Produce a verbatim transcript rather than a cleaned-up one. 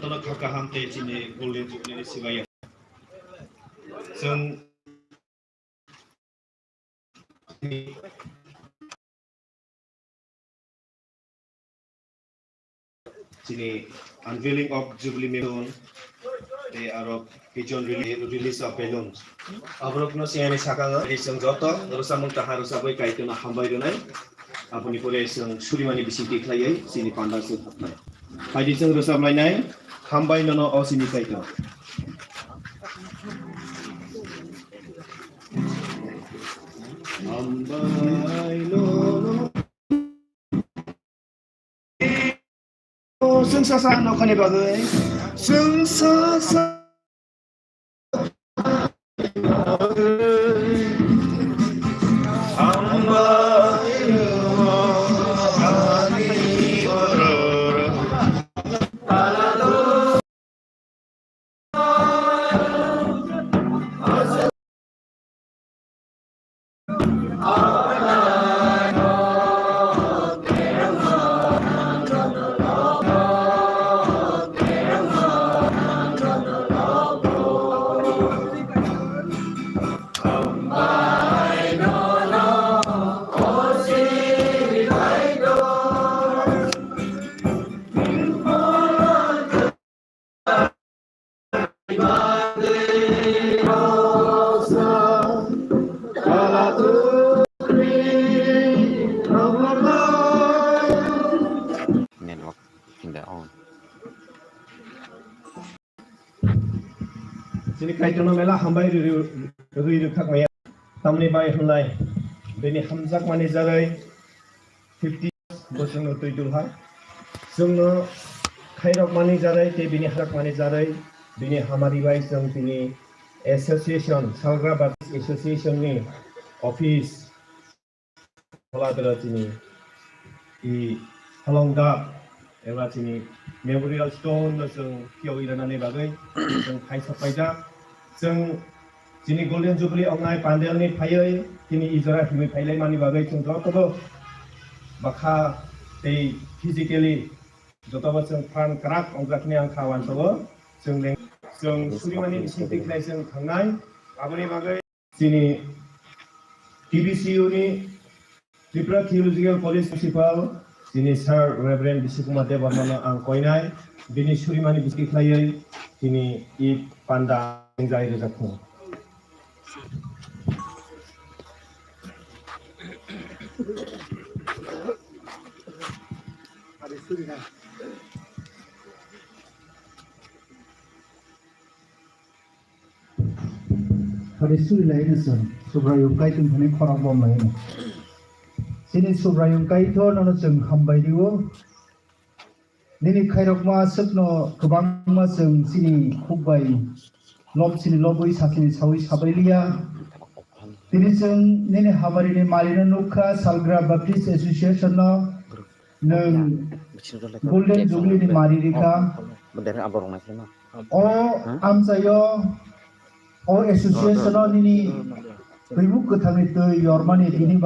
Kha kaham tei chini Golden Jubilee ni swbaiya. Chwng chini unveiling of Jubilee memorial tei aro vision rele-, release of balloons. Aborokno siyani sakango chwng joto rwchapmung kaham rwchapwi Kaitorno hambai rwnai. Aboni pore chwng surimani bisingtwi khlaiwi chini panda se thapnai. Phaidi chwng rwchap lainai, hambai nono o chini Kaitor. Hambai nono. Chwng sasa nokhani bagwi, chwng sasa. Network in the on. Chini Kaitorno mela hambai rwi, rwi rwkhak maya. Tamni bai hwnlai bini hamjakmani jarwi fifty bo chwngno twi dulha. Chwngno khairokmani jarwi tei bini hamjakmani jarwi bini hamari bai chwng tini association, Salgra Baptist Association ni office Pholadra chini i halongda eba chini memorial stone no chwng phiyawi rwnani bagwi chwng khaisa paijak. Chwng chini Golden Jubilee ongnai pandal ni phaiwi chini ijora himwi phailaimani bagwi chwng jotobo bakha tei physically jotobo chwng phan kwrak ongjakni ang kha wansogo. Chwng leng-, chwng surimani bising tikhlai chwng thangnai. Aboni bagwi Chini T B C U ni Tripura Theological College Principal, chini Sir Reverend Bisi Kumar Debbarma no ang koinai, bini surimani bisti khlaiwi chini i panda jai rwjak thung. Hari suri lai no chwng, Subraiyung Kaitor thani khorang bom lai no. Chini Subraiyung Kaitor nono chwng hambai rio. Nini khairokma aswkno kwbangma chwng chini khuk bai lob chini lobwi sa chini sawi sabai liya. Tini chwng nini hamari ni mari no nukha Salgra Baptist Association no. Nwng Golden Jubilee ni mari rikha. O amchaio, o association o nini twimuk kwthangni twi yormani tini ba-